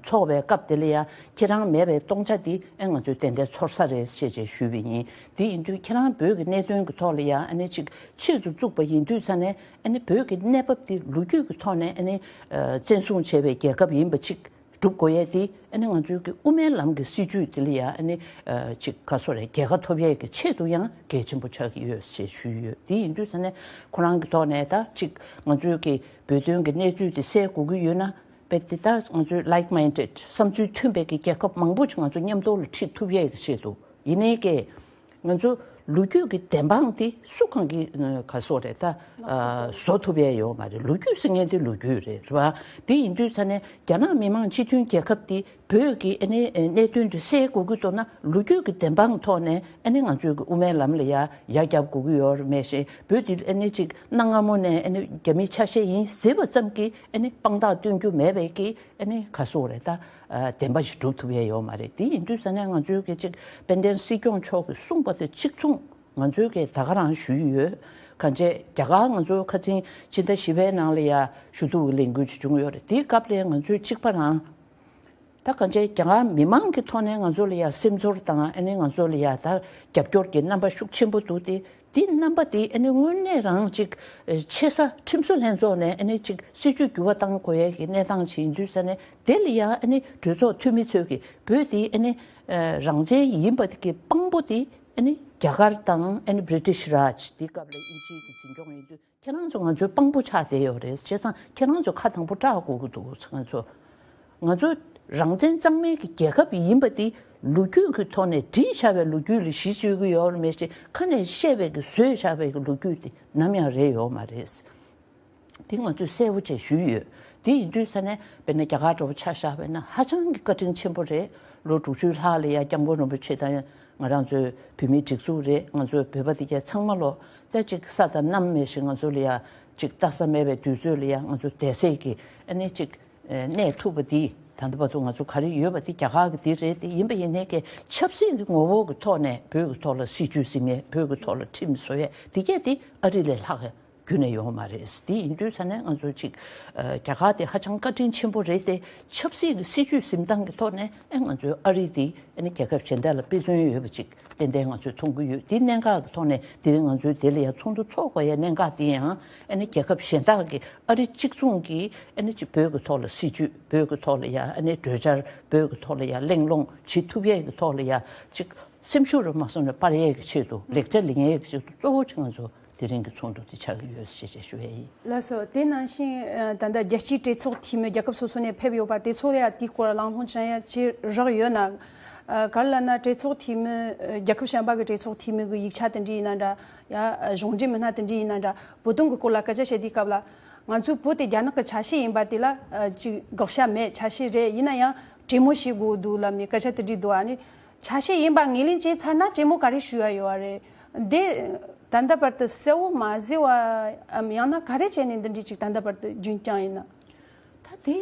ཚོགས་པའི་སྐབས་དེ་ལ་ཡང་ཁྱེད་རང་མེད་པའི་སྟོང་ཆ་དེ་ཨེ་ང་ཚོས་ཏན་ཏན་ཚོར་ས་རེད་ཅེས་ཅེས་ཞུས་པ་ཡིན། དེ་ཡིན་དུས་ཁྱེད་རང་བོད་ཀྱི་གནད་དོན་གྱི་ཐོག་ལ་ཡང་ཨ་ནི་ཅིག་ཆེད་དུ་བཙུགས་པ་ཡིན་དུས་ས་ནས་ཨ་ནི་བོད་ཀྱི་གནས་བབ་དེ་ལོ་རྒྱུས་ཀྱི་ཐོག་ནས་ཨ་ནི་བཙན་བཟུང་བྱས་པའི་རྒྱལ་ཁབ་ཡིན་པ་ཅིག་སྒྲུབ་དགོས་ཡས་དེ་ཨ་ནི་ང་ཚོའི་གི་དབུ་མའི་ལམ་གྱི་སྲིད་བྱུས་དེ་ལ་ཡང་ཨ་ནི་ཅིག་ག་སོ་རེད། རྒྱལ་ཁ་ཐོབ་ཡས་ཀྱི་ཆེད་དུ་ཡང་གལ་ཆེན་པོ་ཆགས་ཀྱི་ཡོད་ཅེས་ཞུས་ཡོད། དེ་ཡིན་དུས་ས་ནས་ཁོ་རང་གི་ཐོག་ནས་ད་ཅིག་ང་ཚོའི་གི་བོད་དོན་གྱི་གནས་ཚུལ་དེ་གསལ་དགོས་ཀྱི་ཡོད་ན། དཔེ་དེ་ད་ང་ཚོའི་like minded བསམ་ཚུལ་མཐུན་པའི་གི་རྒྱལ་ཁབ་མང་པོ་ཅིག་ང་ཚོ་མཉམ་དུ་ལ་ཁྲིད་ཐུབ་ཡས་ཀྱི་ཆེད་དུ་ཡིན་ནའི་ཀྱེ། ང་ཚོ་ལོ་རྒྱུས་ཀྱི་བདེན་དཔང་དེ་སུ་གང་གིས་ག་སོ་རེད་ད་བཟོ་ཐུབ་ཡས་ཡོད་མ་རེད། ལོ་རྒྱུས་ཟེར་མཁན་དེ་ལོ་རྒྱུས་རེད། རེད་བ། དེ་ཡིན་དུས་ས་ནས་རྒྱ་ནག་མི་དམངས་སྤྱི་མཐུན་རྒྱལ་ཁབ་དེ་བོད་ཀྱི་ཨ་ནི་གནད་དོན་དེ་སེལ་དགོས་ཀྱི་འདུག་ན་ལོ་རྒྱུས་ཀྱི་བདེན་དཔང་ཐོག་ནས་ཨ་ནི་ང་ཚོའི་གི་དབུ་མའི་ལམ་ལ་ཡ་ཡ་རྒྱབ་དགོས་ཀྱི་ཡོད་རེད། མེད་ཤེས་བོད་དེ་ཨ་ནི་ཅིག་གནའ་སྔ་མོ་ནས་ཨ་ནི་རྒྱ་མིའི་ཆ་ཤས་ཡིན་ཟེར་བ་ཙམ་གྱིས་ཨ་ནི་དཔང་རྟགས་སྟོན་རྒྱུ་མེད་པའི་གི་ཨ་ནི་ག་སོ་རེད་ད། བདེན་པ་ཞིག་སྒྲུབ་ཐུབ་ཡས་ཡོད་མ་རེད། དེ་ཡིན་དུས་ས་ནས་ང་ཚོའི་གི་ཅིག་དཔལ་ལྡན་སྲིད་སྐྱོང་མཆོག་གིས་གསུངས་པ་དེ་གཅིག་མཚུངས་ང་ཚོའི་གི་ད་ག་རང་ཞུས་ཡོད། གང་བྱས་རྒྱ་གར་ང་ཚོ་ཁ་སང་ཕྱི་ཟླ་བཞི་པའི་ནང་ལ་ཡ་ཞུ་གཏུག་གི་ལས་འགུལ་ཅིག་བྱུང་ཡོད་རེད། དེའི་སྐབས་ལ་ང་ཚོའི་གཅིག་པ་རང་ད་གང་བྱས་རྒྱ་གར་མི་མང་གི་ཐོག་ནས་ང་ཚོ་ལ་ཡ་སེམས་ཚོར་དང་ཨ་ནི་ང་ཚོ་ལ་ཡ་ད་རྒྱབ་སྐྱོར་གྱི་རྣམ་པ་ཤུགས་ཆེན་པོ་འདུག་སྟེ། འདི་རྣམ་པ་འདི་ཨ་ནི་དངོས་གནས་རང་ཅིག་ཆེ་ས་ཁྲིམས་བཟོ་ལྷན་ཚོགས་ནས་ཨ་ནི་ཅིག་སྲིད་བྱུས་འགྱུར་བ་གཏང་དགོས་ཡས་ཀྱི་གནས་སྟངས་ཅིག་ཡིན་དུས་ས་ནས། དེ་ལ་ཡང་ཨ་ནི་གྲོས་ཚོགས་འཐུས་མི་ཚོས་ཀྱི་བོད་འདི་ཨ་ནི་རང་བཙན་ཡིན་པ་གི་དཔང་པོ་འདི་ཨ་ནི་རྒྱ་གར་དང་ཨ་ནི་British Raj། འདི་སྐབས་ལ་དབྱིན་ཇིའི་གི་འཛིན་སྐྱོང་ཡིན་དུས། ཁྱེད་རང་ཚོ་ང་ཚོའི་དཔང་པོ་ཆགས་བསྡད་ཡོད་རེད། བྱས་ཙང་ཁྱེད་རང་ཚོ་ཁ་དང་པོ་བཀྲག་དགོས་ཀྱི་འདུག་ང་ཚོ་ང་ཚོ་རང་བཙན་གཙང་མའི་གི་རྒྱལ་ཁབ་ཡིན་པ་དེ་ལོ་རྒྱུས་ཀྱི་ཐོག་ནས་བྲིས་བཞག་པའི་ལོ་རྒྱུས་ལ་གཞི་བཅོལ་གྱི་ཡོད་རེད། མེད་ཅེས་ཁ་ནས་བཤད་པའི་གི་བཟོས་བཞག་པའི་གི་ལོ་རྒྱུས་དེ་ནམ་ཡང་རེད་ཡོད་མ་རེད། དེ་ང་ཚོས་གསལ་པོ་བྱས་ཞུས་ཡོད། དེ་ཡིན་དུས་ས་ནས་དཔེར་ན་རྒྱ་གར་འདྲ་བོ་ཆ་བཞག་པ་ཡིན་ན་ཧ་ཅང་གི་བཀའ་དྲིན་ཆེན་པོ་རེད། ལོ་དྲུག་ཅུའི་ལྷག་ལ་ཡ་སྐྱབས་མགོན་རིན་པོ་ཆེ་དང་ང་རང་ཚོའི་བོད་མིའི་སྒྲིག་འཛུགས་རེད། ང་ཚོའི་བོད་པ་དེ་ག་ཚང་མ་ལོ་ཙ་ཅིག་ས་དང་གནམ་མེད་ཞིག་ང་ཚོ་ལ་ཡ་ཅིག་ལྟ་ས་མེད་པའི་དུས་ཚོད་ལ་ཡ་ང་ཚོ་བསྡད་སའི་གི་ཨ་ནི་ཅིག་གནས་ཐུབ་པ་དེ་ད་ལྟ་བར་དུ་ང་ཚོ་ག་རེ་ཡོད་པ་དེ་རྒྱ་གར་གི་དེ་རེད། དེ་ཡིན་པ་ཡིན་ནའི་གི་ཆབ་སྲིད་ཀྱི་ངོ་བོ་གི་ཐོག་ནས་བོད་ཀྱི་ཐོག་ལ་སྲིད་བྱུས་ཟིན་ཡས། བོད་ཀྱི་ཐོག་ལ་ཁྲིམས་བཟོ་ཡས་དེ་གས་དེ་ཨ་རི་ལས་ལྷག་རྒྱུན་ནས་ཡོང་མ་རེད། དེ་ཡིན་དུས་ས་ནས་ང་ཚོ་ཅིག་ཨ་རྒྱ་གར་དེ་ཧ་ཅང་བཀའ་དྲིན་ཆེན་པོ་རེད་དེ། ཆབ་སྲིད་ཀྱི་སྲིད་བྱུས་འཛིན་སྟངས་ཀྱི་ཐོག་ནས་ཨེ་ང་ཚོའི་ཨ་རི་དེ་ཨ་ནི་རྒྱལ་ཁབ་གཞན་དག་ལ་དཔེ་མཚོན་ཡོད་པ་ཅིག་ཏན་ཏན་ང་ཚོས་མཐོང་གི་ཡོད། དེ་གནད་འགག་གི་ཐོག་ནས་དེ་རིང་ང་ཚོས་དེ་ལ་ཡང་ཚོགས་འདུ་འཚོགས་དགོས་ཡ་གནད་འགག་དེ་ཡང་ཨ་ནི་རྒྱལ་ཁབ་གཞན་དག་གི་ཨ་རི་གཅིག་མཚུངས་ཀྱིས་ཨ་ནི་ཅིག་བོད་ཀྱི་ཐོག་ལ་སྲིད་བྱུས། བོད་ཀྱི་ཐོག་ལ་ཡ་ཨ་ནི་གྲོས་འཆར། བོད་ཀྱི་ཐོག་ལ་ཡ་གླེང་སློང་བྱེད་ཐུབ་ཡས་ཀྱི་ཐོག་ལ་ཡ་ཅིག་སེམས་ཤུགས་རུ་མ་སོང་ནས་སྤར་ཡས་ཀྱི་ཆེད་དུ་ལེགས་གྲ་ལེན་ཡས་ཀྱི་ཆེད་དུ་གཙོ་བོ་ཅིག་ང་ཚོ་དེ་རིང་གི་ཚོགས་འདུ་དེ་ཆགས་ཀྱི་ཡོད་ཞེས་ཞེས་ཞུ་ཡས་ཡིན། ལགས་སོ། དེ་ནང་བཞིན་ཨ་ད་ལྟ་རྒྱལ་སྤྱིའི་གྲོས་ཚོགས་འཐུས་མི་རྒྱལ་ཁབ་སོ་སོ་ནས་ཕེབས་ཡོད་པ་དེ་ཚོ་ལ་ཡང་དེའི་སྐོར་གླེང་སློང་བྱེད་ཡ་ཅིག་རག་ཡོད་ན། ཨ་ག་རེ་ལབ་ན་གྲོས་ཚོགས་འཐུས་མི་ཨ་རྒྱལ་ཁབ་གཞན་པ་གི་གྲོས་ཚོགས་འཐུས་མི་གི་ཡིག་ཆ་དེ་འདྲ་ཡིན་ན་འདྲ། ཡ་གཞུང་འབྲེལ་མི་སྣ་དེ་འདྲ་ཡིན་ན་འདྲ། བོད་དོན་གི་སྐོར་ལ་སྐད་ཆ་བཤད་དུས་སྐབས་ལ། ང་ཚོའི་བོད་དེ་རྒྱ་ནག་གི་ཆ་ཤས་ཡིན་པ་དེ་ལ་ཨ་ཅིག་དགག་བྱ་མེད། ཆ་ཤས་རེད། ཡིན་ན་ཡང་གྲོས་མོལ་བྱེད་དགོས་འདུག་ལབ་ནས་སྐད་ཆ་དེ་འདྲ་འདུག་ཨ་ནི་ཆ་ཤས་ཡིན་པ་ངོས་ལེན་བྱས་ཚར་ན་གྲོས་མོལ་ག་རེ་ཞུ་ཡ་ཡོད་རེད། འདི་ད་ལྟ་བར་དུ་གསལ་བོ་མ་བཟོས་པའམ་ཡང་ན་ག་རེ་བྱས་ནས་འདི་འདྲའི་ཅིག་ད་ལྟ་བར་དུ་རྒྱུན་བསྐྱངས་ཡིན་ན། ད་དེ་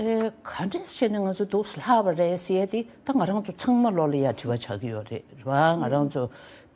ཨེ་ག་འདྲས་བྱས་ནས་ང་ཚོ་འདུག་སེ་ལྷག་པ་རེད་ཟེར་ཡ་དེ་ད་ང་རང་ཚོ་ཚང་མ་ལོག་ལ་ཡ་དྲི་བ་ཆགས་ཀྱི་ཡོད་རེད། རེད་བ། ང་རང་ཚོ་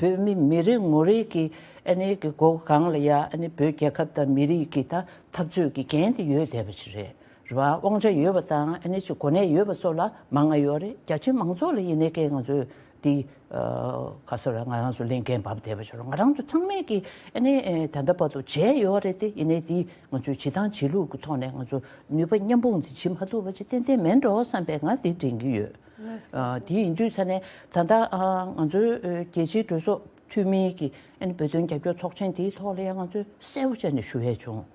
བོད་མི་མི་རེ་ངོ་རེ་གི་ཨ་ནི་གི་མགོ་སྒང་ལ་ཡ་ཨ་ནི་བོད་རྒྱལ་ཁབ་དང་མི་རིགས་ཀྱི་ད་འཐབ་རྩོད་ཀྱི་འགན་དེ་ཡོད་བསྡད་པ་ཞིག་རེད། རེད་བ། དབང་ཆ་ཡོད་པ་དང་ཨ་ནི་ཅིག་གོ་གནས་ཡོད་པ་སོགས་ལ་མང་ང་ཡོད་རེད། རྒྱ་ཆེ་མང་ཚོགས་ལ་ཡིན་ནའི་ཀའི་ང་ཚོས་འདི་ཨ་ག་ཟེར་ར་ང་རང་ཚོ་ལས་འགན་བབས་བསྡད་པ་ཞིག་རེད། ང་རང་ཚོ་ཚང་མས་ཀྱི་ཨ་ནི་ཨེ་ད་ལྟ་བར་དུ་བྱས་ཡོད་རེད་དེ། ཡིན་ནའི་འདི་ང་ཚོའི་བྱེད་སྟངས་བྱེད་ལུགས་ཀྱི་ཐོག་ནས་ང་ཚོ་ནུས་པ་མཉམ་སྤུངས་དེ་བྱེད་མ་ཐུབ་པ་ཅིག་ཏན་ཏན་མེད་འགྲོ་བསམ་པའི་ང་འདི་དྲན་གྱི་ཡོད། ལགས་སོ། ཨ་དེ་ཡིན་དུས་ས་ནས་ད་ལྟ་ཨ་ང་ཚོའི་ཨ་རྒྱལ་སྤྱིའི་གྲོས་ཚོགས་འཐུས་མིའི་གི་ཨ་ནི་བོད་དོན་རྒྱབ་སྐྱོར་ཚོགས་ཆེན་དེའི་ཐོག་ལ་ཡང་ང་ཚོས་གསལ་པོ་བྱས་ནས་ཞུ་ཡས་བྱུང་།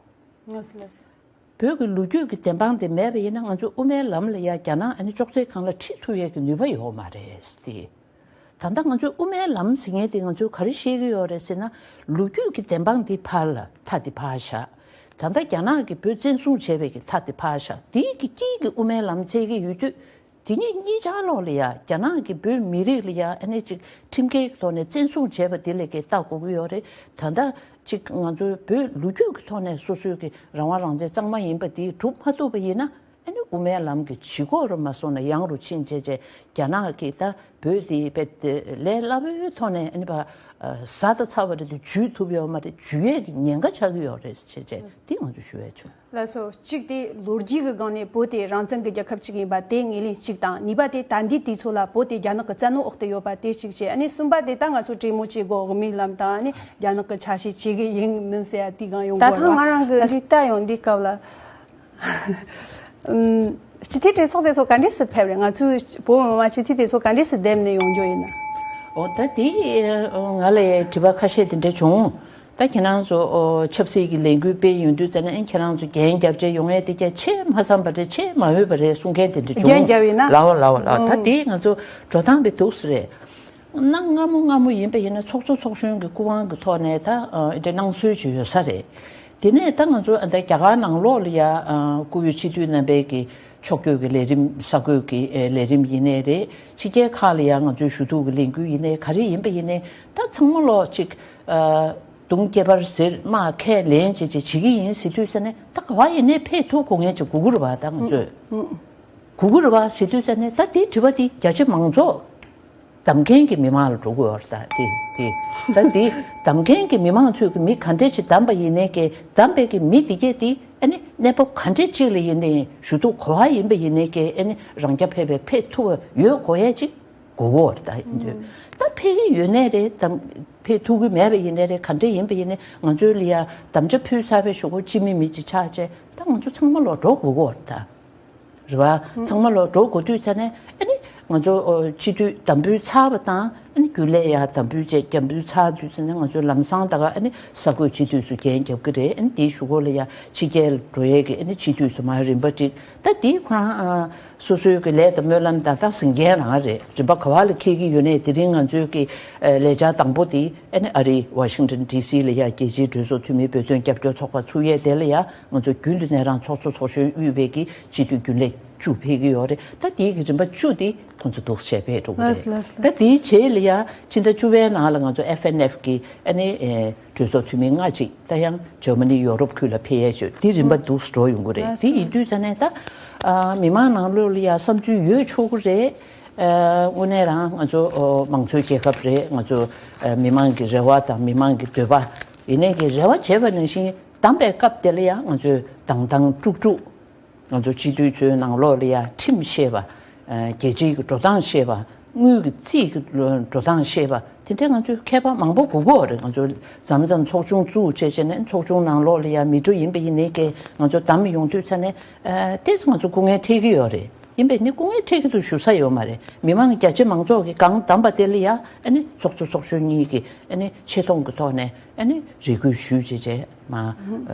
ལགས་སོ། ལགས་སོ། བོད་ཀྱི་ལོ་རྒྱུས་ཀྱི་བདེན་དཔང་དེ་མེད་པ་ཡིན་ན་ང་ཚོ་དབུ་མའི་ལམ་ལ་ཡ་རྒྱ་ནག་ཨ་ནི་ཅོག་ཙེ་སྒང་ལ་ཁྲིད་ཐུབ་ཡས་ཀྱི་ནུས་པ་ཡོད་མ་རེད་དེ། ད་ལྟ་ང་ཚོའི་དབུ་མའི་ལམ་ཟེར་མཁན་དེ་ང་ཚོས་ག་རེ་བཤད་ཀྱི་ཡོད་རེད་ཟེར་ན། ལོ་རྒྱུས་ཀྱི་བདེན་དཔང་དེ་ཕར་ལ་མཐའ་དེ་ཕར་བཞག་ད་ལྟ་རྒྱ་ནག་གིས་བོད་བཙན་བཟུང་བྱས་པའི་གི་མཐའ་དེ་ཕར་བཞག་དེའི་གི་དཀྱིལ་གྱི་དབུ་མའི་ལམ་འཚོལ་གྱི་ཡོད་དུས། དེ་གཉིས་གཉིས་ཆར་ལོག་ལ་ཡ་རྒྱ་ནག་གིས་བོད་མི་རིགས་ལ་ཡ་ཨ་ནི་ཅིག་ཁྲིམས་འགལ་གྱི་ཐོག་ནས་བཙན་བཟུང་བྱས་པ་དེ་ལས་ཀྱི་ལྟ་དགོས་ཀྱི་ཡོད་རེད། ད་ལྟ་ཅིག་ང་ཚོའི་བོད་ལོ་རྒྱུས་ཀྱི་ཐོག་ནས་སོ་སོའི་གི་རང་དབང་རང་བཙན་གཙང་མ་ཡིན་པ་དེ་སྒྲུབ་མ་ཐུབ་པ་ཡིན་ན། ཨ་ནི་དབུ་མའི་ལམ་གྱི་བྱེད་སྒོ་རུ་མ་སོང་ན་ཡང་རུ་ཕྱིན་བྱས་བྱས་རྒྱ་ནག་གིས་ད་བོད་དེ་རྦད་དེ་ལས་སླ་པོའི་ཐོག་ནས་ཨ་ནི་ཕར་ཟ་ད་ཚར་བ་རེད་དེ་འཇུས་ཐུབ་ཡོད་མ་རེད། འཇུ་ཡས་ཀྱི་ཉེན་ཁ་ཆགས་ཀྱི་ཡོད་རེད་བྱས་བྱས་དེ་ང་ཚོ་ཞུ་ཡས་བྱུང་། ལགས་སོ། གཅིག་དེ་ལོ་རྒྱུས་ཀྱི་སྒང་ནས་བོད་དེ་རང་བཙན་གྱི་རྒྱལ་ཁབ་ཅིག་ཡིན་པ་དེ་ངོས་ལེན་གཅིག་དང་། གཉིས་པ་དེ་ད་ལྟའི་དུས་ཚོད་ལ་བོད་དེ་རྒྱ་ནག་གི་བཙན་གནོན་འོག་ཏུ་ཡོད་པ་དེ་གཅིག་བྱས། ཨ་ནི་གསུམ་པ་དེ་ད་ང་ཚོ་གྲོས་མོལ་བྱེད་དགོས་དབུ་མའི་ལམ་དང་། ཨ་ནི་རྒྱ་ནག་གི་ཆ་ཤས་བྱེད་ཀྱི་ཡིན་མིན་ཟེར་ཡ་དེའི་སྒང་ཡོང་ད་གི་ཐེངས་ང་རང་གི་ལགས། འདི་ལྟ་ཡོང་དུས་སྐབས་ལ། ཨུམ། སྤྱི་འཐུས་གྲོས་ཚོགས་དེ་ཚོ་ག་འདྲས་སུ་ཕེབས་རེད། ང་ཚོའི་བོད་མི་མང་སྤྱི་འཐུས་དེ་ཚོ་ག་འདྲས་སུ་བསྡེབས་ནས་ཡོང་རྒྱུ་ཡིན་ན། འོ་ད་དེ་ང་ལ་དྲི་བ་ཁ་ཤས་དེ་འདྲ་བྱུང་། ད་ཁྱེད་རང་ཚོ་ཨོ་ཆབ་སྲིད་ཀྱི་ལས་འགུལ་སྤེལ་ཡོང་དུས་ཙ་ན་ཨེ་ཁྱེད་རང་ཚོ་འགན་རྒྱབ་བྱས་ཡོང་ཡས་དེ་ཀྱང་ཆེས་མ་བསམ་པ་རེད། ཆེས་མ་འོས་པ་རེད་གསུང་མཁན་དེ་འདྲ་བྱུང་། འགན་རྒྱབ་ཡིན་ན། ལའོ་ལའོ་ལའོ། ད་ཨང་། དེ་ང་ཚོ་འགྲོ་སྟངས་དེ་འདུག་སེ་རེད། གནའ་སྔ་མོ་སྔ་མོ་ཡིན་པ་ཡིན་ན་ཚོགས་གཙོ་ཚོགས་གཞོན་གྱི་སྐུ་དབང་གི་ཐོག་ནས་ད་ཨ་འདྲ་གནང་སྲོལ་ཅིག་ཡོད་ས་རེད། དེ་ནས་ད་ང་ཚོ་ཨ་ད་རྒྱ་གར་ནང་ལོགས་ལ་ཡ་ཨ་སྐུ་ཡོད་སྤྱི་འཐུས་རྣམ་པའི་གི་ཕྱོགས་བསྐྱོད་ཀྱི་ལས་རིམ། ས་བགོས་ཀྱི་ཨེ་ལས་རིམ་ཡིན་ནའི་རེད། ཕྱི་རྒྱལ་ཁག་ལ་ཡ་ང་ཚོའི་ཞུ་གཏུག་གི་ལས་འགུལ་ཡིན་ནའི་ག་རེ་ཡིན་པ་ཡིན་ནའི་ད་ཚང་མ་ལོག་ཅིག་ཨ་དུང་སྐེད་པར་ཟེར་དམག་ཁས་ལེན་བྱེད་བྱེད་བྱེད་ཀྱི་ཡིན་ཟེར་དུས་ཙ་ནས་ད་ག་བ་ཡིན་ནའི་ཕེབས་ཐུབ་དགོས་ངེས་ཅིག་དགོས་ཀྱི་རེད་བ། ད་ང་ཚོས་དགོས་ཀྱི་རེད་བ་ཟེར་དུས་ཙ་ནས་ད་དེ་དྲི་བ་དེ་རྒྱ་ཆེ་མང་ཚོགས་གདམ་མཁན་གྱི་མི་མང་ལ་འགྲོ་དགོས་པ་རེད། ད་དེ་དེ་ད་དེ་གདམ་མཁན་གྱི་མི་མང་ཚོས་ཀྱི་མི་ག་འདྲས་ཅིག་བདམས་པ་ཡིན་ནའི་ཀྱི་བདམས་པའི་གི་མི་དེ་གས་དེ་ཨ་ནི་གནས་བབ་ག་འདྲས་ཅིག་ལ་ཡིན་ནའི་ཞུ་གཏུག་ག་བ་ཡིན་པ་ཡིན་ནའི་ཀྱི་ཨ་ནི་རང་རྐྱ་ཕེབས་པའི་ཕེབས་ཐུབ་པ་ཡོད་དགོས་ཡས་ཅིག་དགོས་ཀྱི་རེད། ད་ཡིན་དུས་ད་ཕེབས་ཀྱི་ཡོད་ནའི་རེད། ད་ཕེབས་ཐུབ་ཀྱི་མེད་པ་ཡིན་ནའི་རེད། ག་འདྲས་ཡིན་པ་ཡིན་ནའི་ང་ཚོའི་ལ་ཡ་དམ་བཅའ་ཕུལ་ཚར་བའི་གཞུག་གུ་སྤྱི་མི་མི་གཅིག་ཆགས་བྱས་ད་ང་ཚོ་ཚང་མ་ལོག་འགྲོ་དགོས་ཀྱི་རེད། ད། རེད་བ། ཚང་མ་ལོག་འགྲོ་དགོས་དུས་ཙ་ནས་ཨ་ནི་ང་ཚོ་ཨོ་སྤྱི་འཐུས་དམ་འབུལ་ཚར་བ་དང་ཨ་ནི་རྒྱུན་ལས་ཡར་དམ་འབུལ་བྱས། དམ་འབུལ་ཚར་དུས་ཙ་ནས་ང་ཚོ་ལམ་སང་ད་ག་ཨ་ནི་ས་བགོས་སྤྱི་འཐུས་སུ་འགན་རྒྱབ་ཀྱི་རེད། ཨ་ནི་དེའི་གཞུག་གུ་ལ་ཡ་ཕྱི་རྒྱལ་འགྲོ་ཡས་ཀྱི་ཨ་ནི་སྤྱི་འཐུས་སུ་མར་རིམ་པ་བསྒྲིགས། ད་དེའི་ཁོ་རང་ཨ་སོ་སོའི་གི་ལས་དང་སྨོན་ལམ་དང་ད་ཟིན་མཁན་རང་རེད། རིམ་པ་ག་བ་ལ་འཁེལ་གྱི་ཡོད་ནའི་དེ་རིང་ང་ཚོའི་གི་ཨ་ལས་འཆར་དང་པོ་དེ་ཨ་ནི་ཨ་རི་ཝ་ཤིང་ཊོན་ཌི་སི་ལ་ཡ་རྒྱལ་སྤྱིའི་གྲོས་ཚོགས་འཐུས་མིའི་བོད་དོན་རྒྱབ་སྐྱོར་ཚོགས་པ་ཚུགས་ཡས་དེ་ལ་ཡ་ང་ཚོ་རྒྱུན་དུ་ནས་རང་ཚོགས་གཙོ་ཚོགས་གཞོན་དབུས་པའི་གི་སྤྱི་འཐུས་རྒྱུན་ལས་བཅུ་ཕེབས་ཀྱི་ཡོད་རེད། ད་དེའི་གི་རིམ་པ་བཅུ་དེ་ཁོང་ཚོ་འདུག་བྱས་ཕེབས་འགྲོ་གི་རེད། ལགས་ལགས་ད་ལགས། དེའི་རྗེས་ལ་ཡ་ཕྱི་ཟླ་བཅུ་པའི་ནང་ལ་ང་ཚོ་ཨེཕ་ཨེན་ཨེཕ་གི་ཨ་ནི་ཨེ་གྲོས་ཚོགས་འཐུས་མི་ལྔ་ཅིག་ད་ཡང་འཇར་མ་ནི་ཡོ་རོབ་ཁུལ་ལ་ཕེབས་ཡས་ཞུ། དེ་རིམ་པ་འདུག་འགྲོ་ཡོང་གི་རེད། ལགས་དེ་ཡིན་དུས་ཙ་ནས་ད་ཨ་མི་མང་ནང་ལོགས་ལ་ཡ་བསམ་ཚུལ་ཡོད་ཆོག་གི་རེད། ཨ་དངོས་གནས་རང་ང་ཚོ་ཨོ་མང་གཙོའི་རྒྱལ་ཁབ་རེད། ང་ཚོ་ཨ་མི་མང་གི་རེ་བ་དང་མི་མང་གི་འདོད་པ་ཡིན་ནའི་གི་རེ་བ་བྱས་པ་ནང་བཞིན་བདམས་པའི་སྐབས་དེ་ལ་ཡང་ང་ཚོས་དྭངས་དྭངས་དཀྲུག་དཀྲུག་ང་ཚོ་སྤྱི་འཐུས་ཚོའི་ནང་ལོགས་ལ་ཡ་ཁྲིམས་ཤེས་པ། ཨ་རྒྱལ་སྤྱིའི་གི་འགྲོ་སྟངས་ཤེས་པ། དངུལ་གྱི་རྩིས་ཀྱི་འགྲོ་སྟངས་ཤེས་པ་དེ་འདྲའི་ང་ཚོའི་མཁས་པ་མང་པོ་དགོས་ཀྱི་ཡོད་རེད། ང་ཚོ་མཚམས་མཚམས་ཚོགས་ཆུང་བཙུགས་བྱས་བྱས་ནས་ཚོགས་ཆུང་ནང་ལོགས་ལ་ཡ་མི་འགྲོ་ཡིན་པ་ཡིན་ནའི་གི་ང་ཚོ་བདམས་ཡོང་དུས་ཙ་ནས་ཨ་ཏོག་ཙམ་ང་ཚོ་སྐུ་ངལ་འཕྲད་ཀྱི་ཡོད་རེད། ཡིན་པས་ནི་སྐུ་ངལ་འཕྲད་ཀྱི་འདུག་ཞུ་ས་ཡོད་མ་རེད། མི་མང་རྒྱ་ཆེ་མང་ཚོགས་ཀྱིས་གང་བདམས་པ་དེ་ལ་ཡ་ཨ་ནི་ཚོགས་གཙོ་ཚོགས་གཞོན་གཉིས་ཀྱིས་ཨ་ནི་ཆེ་མཐོང་གི་ཐོག་ནས་ཨ་ནི་རེ་སྐུལ་ཞུས་བྱས་བྱས་མ་ཨ་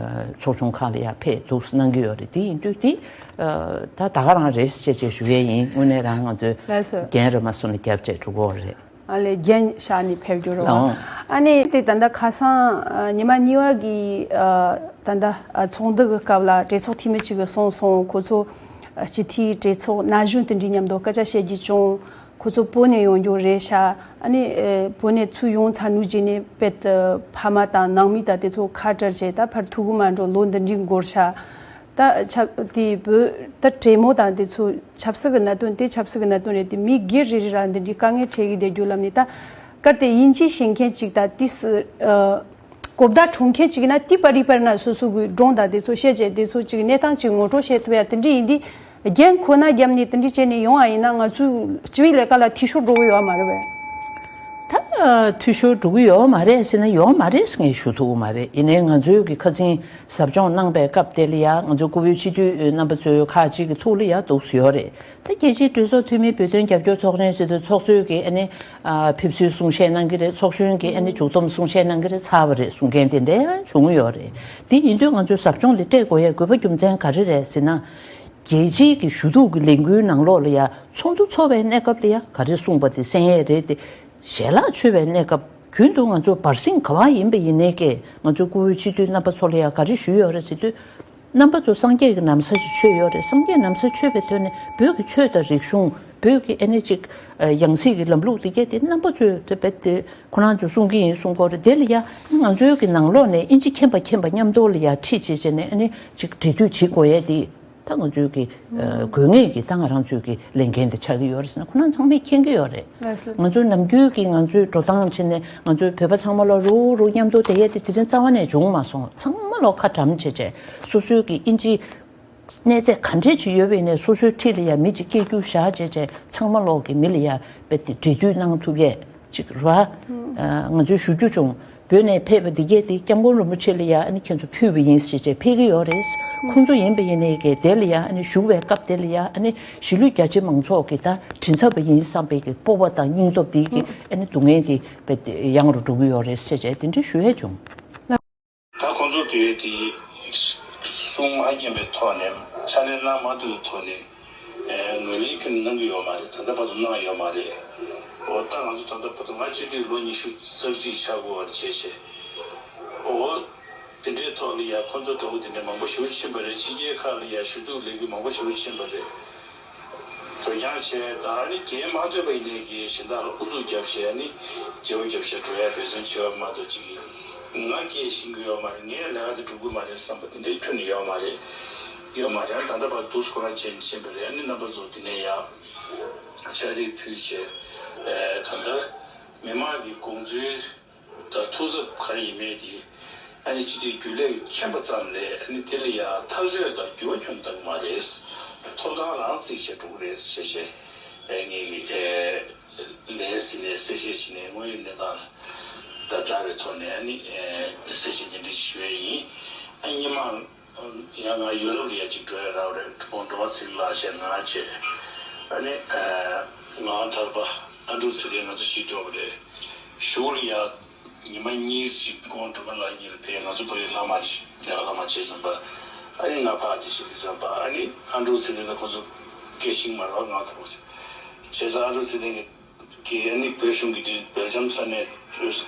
ཚོགས་ཆུང་ཁག་ལ་ཡ་ཕེབས་འདུག་གནང་གི་ཡོད་རེད། དེ་ཡིན་དུས་དེ་ཨ་ད་ད་ག་རང་རེད་ཟེར་བྱས་བྱས་ཞུ་ཡས་ཡིན། དངོས་གནས་རང་ང་ཚོས་ལགས་སོ། འགན་རེད་མ་སོང་ནས་རྒྱབ་བྱས་འགྲོ་གི་ཡོད་རེད། ཨ་ལས་འགན་བཞག་ནས་ཕེབས་རྒྱུ་རེད་བ། ཨོ། ཨ་ནི་དེ་ད་ལྟ་ཁ་སང་ཨ་ཉི་མ་གཉིས་པ་གི་ཨ་ད་ལྟ་ཨ་ཚོགས་འདུ་གི་སྐབས་ལ་གྲོས་ཚོགས་འཐུས་མི་གཅིག་གིས་གསུངས་སོང་། ཁོ་ཚོ་ཨ་སྤྱི་འཐུས་གྲོས་ཚོགས་ན་གཞོན་དེ་འདྲའི་མཉམ་དུ་སྐད་ཆ་བཤད་རྒྱུ་བྱུང་། ཁོ་ཚོ་བོད་ནས་ཡོང་རྒྱུ་རེད་ཤག་ཨ་ནི་ཨ་བོད་ནས་ཚུར་ཡོང་ཚར་ནུས་རྗེས་ནས་དཔེ་ད་ཕ་མ་དང་ནང་མི་དང་དེ་ཚོ་ཁ་བྲལ་བྱས་ད་ཕར་ཐུག་གི་མ་འགྲོ་ལོ་འདི་འདྲའི་འགོར་ཤག་ད་ཆབ་དེ་བོད་ད་གྲོས་མོལ་དང་དེ་ཚོ་ཆབ་སྲིད་ཀྱི་གནད་དོན་དེ་ཆབ་སྲིད་ཀྱི་གནད་དོན་རེད་དེ། མི་སྒེར་རེ་རེ་ལ་འདི་འདྲའི་དཀའ་ངལ་འཕྲད་ཀྱི་བསྡད་རྒྱུ་ལབ་ནས། ད་གལ་ཏེ་དབྱིན་ཇི་ཤེས་མཁན་ཅིག་དང་དེ་སུ་ཨ་གོ་བརྡ་འཕྲོད་མཁན་ཅིག་ཡིན་ན་དེ་པར་རིས་པར་ན་སོ་སོ་གི་སྒྲུང་དང་དེ་ཚོ་བཤད་བྱས་དེ་ཚོ་ཅིག་གནས་སྟངས་ཅིག་ངོ་སྤྲོད་བྱེད་ཐུབ་ཡ་དེ་འདྲ་ཡིན་དུས། རྒན་ཁོ་ན་རྒྱབ་ནས་དེ་འདྲ་བྱས་ནས་ཡོང་བ་ཡིན་ན་ང་ཚོའི་སྤྱི་པའི་ལས་ཀ་ལ་འཐུས་ཤོར་འགྲོ་གི་ཡོད་མ་རེད་པས། ད་འཐུས་ཤོར་འགྲོ་གི་ཡོད་མ་རེད་ཟེར་ན་ཡོད་མ་རེད་ཟེར་ངས་ཞུ་ཐུབ་ཀྱི་མ་རེད། ཡིན་ནའི་ང་ཚོའི་གི་ཁ་སང་ཟབ་སྦྱོང་གནང་པའི་སྐབས་དེ་ལ་ཡ་ང་ཚོ་སྐུ་བོད་སྤྱི་འཐུས་རྣམ་པ་ཚོའི་ཁག་ཅིག་གི་ཐུགས་ལ་ཡ་འདུག་སེ་ཡོད་རེད། ད་རྒྱལ་སྤྱིའི་གྲོས་ཚོགས་འཐུས་མི་བོད་དོན་རྒྱབ་སྐྱོར་ཚོགས་ཆེན་ཟེར་དུས་ཚོགས་གཙོས་ཀྱི་ཨ་ནི་ཨ་ཕེབས་བསུའི་གསུང་བཤད་གནང་གི་རེད། ཚོགས་གཞོན་གྱི་ཨ་ནི་མཇུག་བསྡོམས་གསུང་བཤད་གནང་གི་རེད། ཚར་བ་རེད་གསུང་མཁན་དེ་འདྲ་ཡང་བྱུང་ཡོད་རེད། དེ་ཡིན་དུས་ང་ཚོས་ཟབ་སྦྱོང་འདི་སྤྲད་དགོས་ཡའི་དགོས་པ་རྒྱུ་མཚན་ག་རེ་རེད་ཟེར་ན། རྒྱལ་སྤྱིའི་གི་ཞུ་གཏུག་གི་ལས་འགུལ་ནང་ལོགས་ལ་ཡ་ཚོགས་འདུ་ཚོགས་པའི་གནས་སྐབས་ལ་ཡ་ག་རེ་གསུངས་པ་དེ་གསན་ཡས་རེད་དེ། ཞལ་ལག་མཆོད་པའི་གནས་སྐབས་ རྒྱུན་དུ་ང་ཚོ་བར་གསེང་ག་བ་ཡིན་པ་ཡིན་ནའི་ཀྱེ་ང་ཚོ་སྐུ་འོས་སྤྱི་འཐུས་རྣམ་པ་ཚོ་ལ་ཡང་ག་རེ་ཞུས་ཡོད་རེད་ཟེར་དུས། རྣམ་པ་ཚོ་སངས་རྒྱས་ཀྱི་ན་བཟའ་ཞིག་མཆོད་ཡོད་རེད། སངས་རྒྱས་ན་བཟའ་མཆོད་པའི་དོན་ནས་བོད་ཀྱི་ཆོས་དང་རིག་གཞུང་། བོད་ཀྱི་ཨ་ནི་ཅིག་ཡང་སྲིད་ཀྱི་ལམ་ལུགས་དེ་གས་དེ་རྣམ་པ་ཚོས་དེ་བེད་དེ་ཁོ་རང་ཚོས་གསུང་གི་ཡིན་གསུང་གི་ཡོད་རེད། དེ་ལ་ཡང་ང་ཚོའི་གི་ནང་ལོགས་ནས་ཨིན་ཇི་མཁྱེན་པ་མཁྱེན་པ་མཉམ་དུ་ལ་ཡང་ཁྲིད་བྱས་བྱས་ནས་ཨ་ནི་ཅིག་འབྲེལ་མཐུད་བྱེད་དགོས་ཡས་དེ། ད་ང་ཚོའི་གི་ཨ་དགོས་ངེས་ཀྱི་ད་ང་རང་ཚོའི་གི་ལས་འགན་དེ་ཆགས་ཀྱི་ཡོད་རེད་ཟེར་ན་ཁོ་རང་ཚང་མས་མཁྱེན་གྱི་ཡོད་རེད། ལགས་སོ། ང་ཚོའི་ནམ་རྒྱུན་གྱི་ང་ཚོའི་འགྲོ་སྟངས་བྱས་ནས་ང་ཚོའི་བོད་པ་ཚང་མ་ལ་རུག་རུག་མཉམ་དུ་དེ་ཡས་དེ་དེ་རིང་རྩ་བ་ནས་བྱུང་མ་སོང་། ཚང་མ་ལོག་ཁ་གྲམ་བྱས་བྱས་སོ་སོའི་གི་ཨིན་ཇི་གནས་ཚད་ག་འདྲས་ཅིག་ཡོད་པ་ཡིན་ནའི་སོ་སོའི་འཁྲིས་ལ་ཡ་མི་གཅིག་སྐད་སྒྱུར་བཞག་བྱས་བྱས་ཚང་མ་ལོག་གི་མི་ལ་ཡ་དཔེ་དེ་འབྲེལ་མཐུད་གནང་ཐུབ་ཡས། ཅིག་ར། ང་ཚོས་ཞུ་རྒྱུ་བྱུང་། བོད་ནས་ཕེབས་པ་འདི་གས་དེ་སྐྱབས་མགོན་རིན་པོ་ཆེ་ལ་ཡ་ཨ་ནི་ཁྱེད་ཚོ་ཕུལ་བ་ཡིན་ཞེས་བྱས་ཕེབས་ཀྱི་ཡོད་རེད། ཁོང་ཚོ་ཡིན་པ་ཡིན་ནའི་གི་དེ་ལ་ཡ་ཨ་ནི་བཞུགས་པའི་སྐབས་དེ་ལ་ཡ་ཨ་ནི་གཞིས་ལུས་རྒྱ་ཆེ་མང་ཚོགས་ཀྱི་ད་མགྲིན་ཚབ་པ་ཡིན་བསམ་པའི་གི་སྤོབས་པ་དང་སྙིང་སྟོབས་དེ་གི་ཨ་ནི་སྡུག་བསྔལ་དེ་དཔེ་ཡང་རུ་འགྲོ་གི་ཡོད་རེད་ཟེར་བྱས་དེ་འདྲ་ཞུ་ཡས་བྱུང་། ད་ཁོང་ཚོ་དེ་དེ་གསུང་མ་མཁྱེན་པའི་ཐོག་ནས་ཕྱག་ལས་གནང་མ་ཐུབ་པའི་ཐོག་ནས་ངོས་ལེན་ཁྱོན་གནང་གི་ཡོད་མ་རེད། ད་ལྟ་བར་དུ་གནང་ཡོད་མ་རེད། འོ་ད་ང་ཚོ་ད་ལྟ་བར་དུ་ང་སྤྱི་འཐུས་ལོ་ཉི་ཤུ་རྩ་གཅིག་ཆགས་དགོས་པར་བྱས་བྱས། འོ་དེ་འདྲའི་ཐོག་ནས་ཡང་ཁོང་ཚོ་གྲོགས་པོ་དེ་འདྲ་མང་པོ་ཞེ་པོ་ཕྱིན་པ་རེད། ཕྱི་རྒྱལ་ཁག་ལ་ཡང་ཞུ་གཏུག་ལས་འགུལ་མང་པོ་ཞེ་པོ་ཕྱིན་པ་རེད། འགྲོ་རྐྱང་བྱས་ད་ཨ་ནི་རྒན་མ་ཐོན་པ་ཡིན་ནའི་གི་གཞན་དག་ལ་ཨུ་ཚུགས་རྒྱབ་བྱས་ཨ་ནི་བརྗེ་པོ་རྒྱབ་བྱས་འགྲོ་ཡ་འབད་བརྩོན་བྱེད་པ་མ་གཏོགས་ཅིག་ང་སྐད་ཤེས་ཀྱི་ཡོད་མ་རེད། ངས་ལས་ཀ་དེ་སྒྲུབ་ཀྱི་མ་རེད་བསམ་པ་དེ་འདྲའི་ཁྱོན་ནས་ཡོད་མ་རེད། ཡོད་མ་རེད། ད་ལྟ་བར་དུ་ཁོ་རང་བྱས་ཕྱིན་པ་རེད། ཨ་ནི་རྣམ་པ་ཚོ་དེ་ནས་ཡང་ཕྱག་བྲིས་ཕུལ་བྱས་ད་ལྟ་མི་མང་གི་དགོངས་ཚུལ། ད་ཐུགས་འཚབ་ག་རེ་ཡིན་མེད་དེ་ཨ་ནི་སྤྱི་འཐུས་རྒྱུན་ལས་མཁྱེན་པ་ཙམ་ལས་ཨ་ནི་དེ་ལ་ཡང་ཐག་གཅོད་དང་འགྱུར་བ་ཁྱོན་བཏང་གི་མ་རེད། ཐོབ་ཐང་རང་རྩིས་བྱས་འགྲོ་གི་རེད་ཞེས་བཤད། ངས་ཀྱི་ལན་ཟིན་ནས་གསལ་བཤད་བྱས་ནས་དངོས་ཡོད་གནས་སྟངས་དང་སྦྲགས་པའི་ཐོག་ནས་ཨ་ནི་གསལ་བཤད་འདི་འདྲ་ཞིག་ཞུ་ཡས་ཡིན། ཨ་སྔོན་མ། ཡང་ང་ཡུ་རོབ་ལ་ཡ་གཅིག་འགྲོ་ཡ་རག་རེད། གྲུ་པོ་འགྲོ་བ་ཚིག་ལ་ཞེ་ང་བྱས། ཨ་ནི་ང་ཐར་པ་ཨ་འབྲུག་ཚེ་བརྟན་ང་ཚོ་གཅིག་འགྲོ་བ་རེད། གཞུག་ལ་ཡ་ཉི་མ་གཉིས་ཤིག་ཁོང་གྲུ་པ་ལགས་གཉིས་ལ་ཕེབས། ང་ཚོ་བོད་ཡིག་ལྷག་མ་བྱས་ལས་ཀ་ལྷག་མ་བྱས་ཙམ་པ། ཨ་ནི་ང་ཕར་དེ་ཞིག་དེ་ཙམ་པ་ཨ་ནི་ཨ་འབྲུག་ཚེ་བརྟན་དང་ཁོང་ཚོ་སྐད་ཤིག་མ་རག་ང་ཐར་པ་བྱས་ཙང་ཨ་འབྲུག་ཚེ་བརྟན་གྱི་གི་ཨ་ནི་བོད་གཞུང་གི་དུས་སྦེལ་ཇམ་ས་གནས་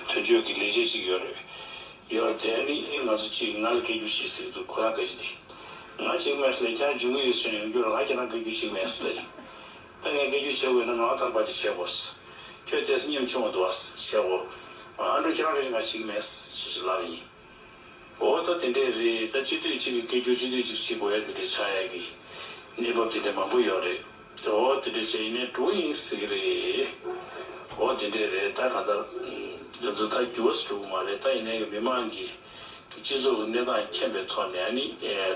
དོན་གཅོད་ཀྱི་ལས་བྱེད་ཅིག་ཡོད་རེད། ཡོད་རེད་དེ་ཨ་ནི་ང་ཚོ་གཅིག་ང་ལ་སྐད་སྒྱུར་བྱེད་ཟེར་གྱི་འདུག་ཁོ་རང་སྐད་ཆ་དེ། ང་བྱེད་ཀྱི་མེད་ཟེར་ལབ། ཁྱེད་རང་འབྱུང་གི་ཡོད་ཟེར་ཡོང་རྒྱུ་རེད། ང་ཁྱེད་རང་སྐད་སྒྱུར་བྱེད་ཀྱི་མེད་ཟེར་ལབ། ད་ངས་སྐད་སྒྱུར་བྱེད་དགོས་ན་ང་ཐར་པ་དེ་བྱེད་དགོས། ཁྱོད་དེ་སེ་སྙེམས་ཆུང་བ་འདུག་བ་བྱེད་དགོས། ཨ་འགྲོ་ཁྱེད་རང་སྐད་ཆ་ང་བྱེད་ཀྱི་མེད་ཞེས་ཞེས་ལབ་ཡིན། འོ་ད་དེ་འདྲས་རེད། ད་སྤྱི་འཐུས་གཅིག་གིས་སྐད་སྒྱུར་སྤྱི་འཐུས་གཅིག་བྱེད་དགོས་ཡ་དེ་འདྲས་ཆགས་ཡ་གི་གནས་བབ་དེ་འདྲས་མང་པོ་ཡོད་རེད། འོ་དེ་འདྲས་བྱས་ཡིན་ནའི་འགྲོ་ཡིན་ཟེར་གི་རེད། འོ་དེ་འདྲས་རེད། ད་ག་ད་ང་ཚོ་ད་འགྱུར་བ་ཟེར་འགྲོ་གི་མ་རེད། ད་ཡིན་ནའི་མི་མང་གི་སྤྱི་ཚོགས་ཀྱི་གནས་སྟངས་མཁྱེན་པའི་ཐོག་ནས་ཨ་ནི་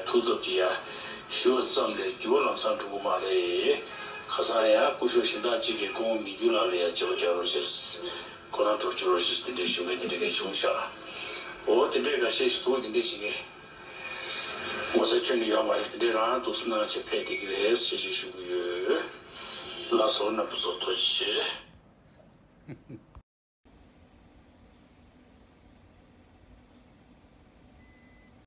ཐུགས་འཚབ་ཅིག་ཡ་ཞུ་བ་ཙམ་ལས་འགྱུར་བ་ལམ་སང་འགྲོ་གི་མ་རེད། ཁ་སང་ཡང་སྐུ་ཞབས་གཞན་དག་ཅིག་གིས་སྐུ་ངོ་མི་འགྱུར་ལགས་ལ་ཡ་བརྗེ་པོ་རྒྱག་རོགས་བྱས། ཁོ་རང་གྲོགས་བྱོས་རོགས་ཞེས་དེ་འདྲའི་ཞུ་མཁན་དེ་འདྲ་གས་བྱུང་ཤག་འོ་དེ་འདྲའི་འགའ་ཤས་ཤིག་འདུག་དེ་འདྲ་བྱེད་མཁན་ངོ་ཚ་ཁྱོན་ནས་ཡོད་མ་རེད། དེ་འདྲའི་རང་རང་འདུག་སེ་གནང་བྱས་ཕེབས་བསྡད་ཀྱི་རེད་ཞེས་ཞེས་ཞུ་གི་ཡོད། ལགས་སོ། རྣམ་པ་ཚོ་ཐུགས་རྗེ་ཆེ།